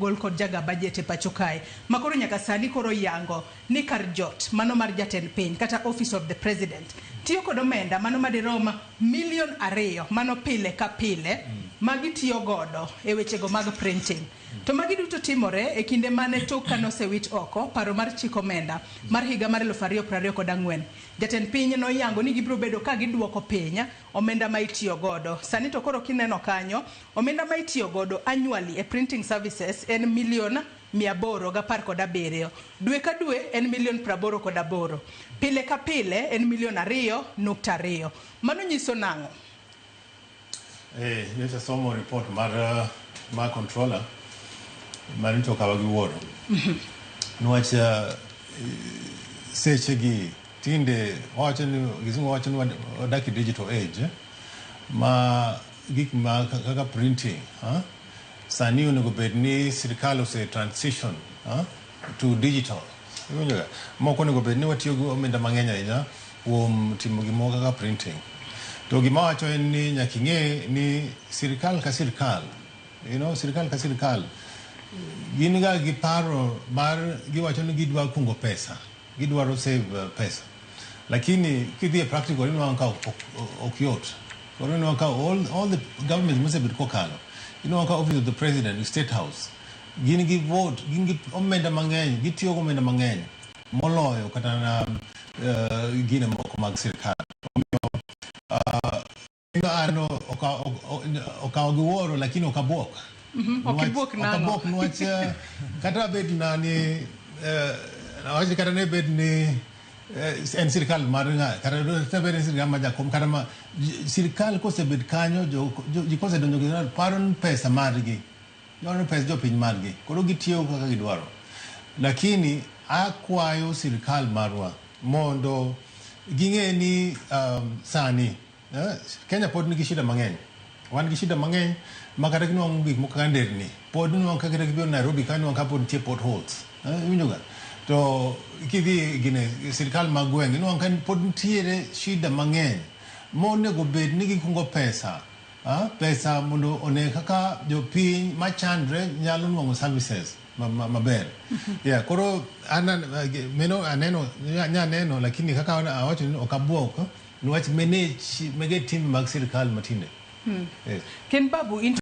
Gol kod jaga budget e pacho kae ma koro nyaka sani koro yango ni kar jot mano mar jatend piny kata Office of the President tiyo kod omenda mano madirom milion 2 mano pile ka pile ma gitiyo godo e wechego mag printing. To magi duto timore e kinde mane tok ka nosewit oko paro mar chik omenda mar higa mar 2024. Jatend piny noyango ni gibiro bedo ka giduoko piny omenda ma itiyo godo. Sani to koro kineno kanyo, omenda ma itiyo godo annually e printing services en milion 817. Dwe ka dwe en milion 88. Pile ka pile en milion 2.2. Mano nyiso nang'o? Nyocha somo report mar controller mar nyocha okawa gi wuoro. Niwach seche gi tinde wawacho ni kizungu wacho ni wadak e digital age ma gik ma kaka printing, ha? Sani onego bed ni sirikal ose transition, ha? To digital. Iwinjo ga? Moko onego bed ni watiyo gi omenda mang'eny ahinya kuom timo gimoro kaka printing. To gima wacho en ni nyaka ing'e ni sirikal ka sirikal, sirikal ka sirikal gin ga gi paro mar giwacho ni gidwa kungo pesa, gidwaro save pesa. Lakini kidhi e practical inwang'o ka ok yot. Koro inwang'o ka all the governments mosebet kokalo, inwang'o ka Office of the President, State House, gin gi vote, gin gi omenda mang'eny, gitiyo gi omenda mang'eny moloyo kata na gine moko mag sirikal. Omiyo an okawo gi wuoro lakini ok abuok. Ok ibuok Ok nang'o? abuok niwach kata bed na ni awach kata ne bed ni en sirikal mar ng'a, kata bed ni sirikal mar Jakom kata ma sirikal kosebet kanyo ji kosedonjo gi sirikal paro ni pesa margi. Gidwaro pes jopiny margi, koro gitiyo kaka gidwaro. Lakini akwayo sirikal marwa mondo ging'e ni sani Kenya pod nigi shida mang'eny. Wan gi shida mang'eny ma kata kinwang'o gik moko kaka nderni, pod inwang'o ka kata kibiro Nairobi ka inwang'o ka pod nitie potholes. Iwinjo ga? To kidhi gine sirikal mag gweng' inwang'o ka pod nitiere shida mang'eny monego bed ni gikungo pesa, pesa mondo one kaka jopiny machandre nyalo nwang'o services maber. Yeah, koro an meno aneno nya neno lakini kaka awacho ni ok abuok niwach manage mege timbe mag sirikal matinde. Yes. Ken Babu, in